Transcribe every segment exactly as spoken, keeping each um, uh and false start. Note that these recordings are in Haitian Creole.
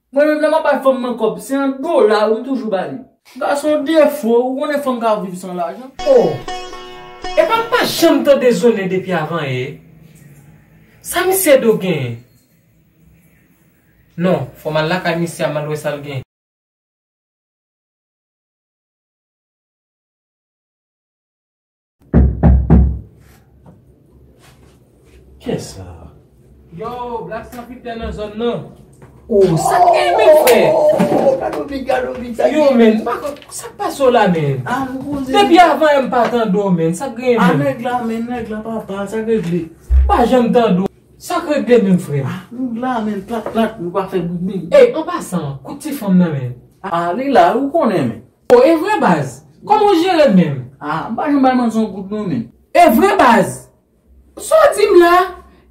Mwen menm lè m ap bay fanm nan kòb, se an dola wi m toujou ba li. Gason defo, ou konnen fanm ka viv san lajan. Oh! Epa m pa janm tande Zone depi avanyen. Sa misye do genyen? Non, fò m al lakay misye a, m al wè sa l genyen. Kiyès sa? Yo, Black San Fitè nan zòn nan. Oh, sa k genyen, men, frè? Oh, gado big, gado big, sa k genyen? Yo, men, m pa konn sa k pase w la, men. Ah, nou koze. Depi avan yè m pa tande w, men. Sa k genyen, men? Ah, nèg la, men, nèg la, papa, sa k regle? M pa janm tande w. Sa k regle menm, frè m? Ah, nou la, men, plat, plat, nou pa fè bout, men. Ey, an pasan, kote ti fanm nan, men? Ah, li la, ou konnen, men. Oh, e vre, baz? Kòman w jere l menm? Ah, m pa janm bay manzè yon goud, non, men. E vre, baz? Sa w di m la?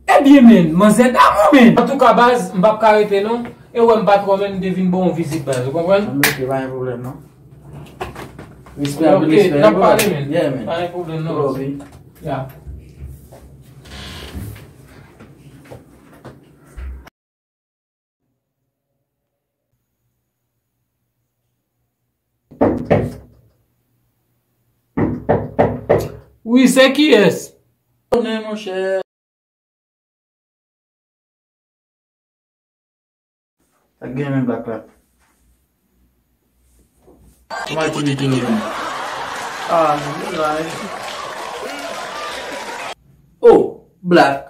Ebyen, men, manzè damou, men. Antouka, baz, m p ap ka rete, non. E wè m pa twò, men, m te vin ba w yon vizit, baz, ou konprann? Ann rete, pa gen pwoblèm, non. Respè, anpil respè, n ap pale, men. Yeah, men. Pa gen pwoblèm, non. Love. Yeah. Wi, se kiyès? Konnen, monchè. Sa k gen men Black la? Kòman ki li tounen menm? Ah, men la. Oh, Black.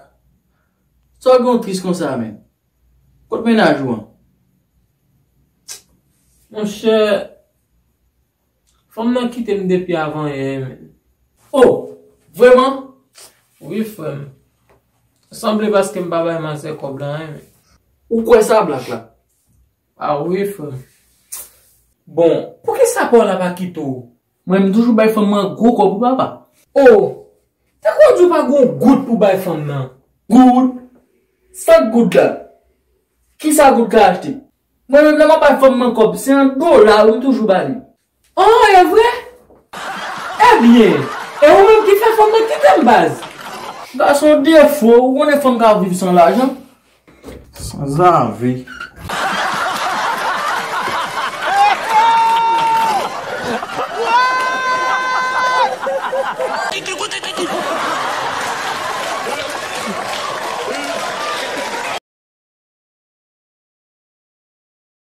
Sa w gen w tris konsa, men? Kot mennaj ou an? Monchè, fanm nan kite m depi avan yè, men. Oh, vrèman? Wi, frè m. Sanble paske m pa bay manzè kòb la, men. Ou kwè sa, Black la? Ah wi, frè m. Bon, poukisa pa w la pa kite w? Mwen, m toujou bay fanm nan gwo kòb wi, papa. Oh, tankou w di w pa gen yon goud pou bay fanm nan. Goud? Sa k goud la? Kisa goud ka achte? Mwen menm lè m ap bay fanm nan kòb, se an dola wi m toujou ba li. Oh, e vre? Ebyen, e ou menm ki fè fanm nan kite m, baz? Gason defo, ou konnen fanm ka viv san lajan. Sanzave.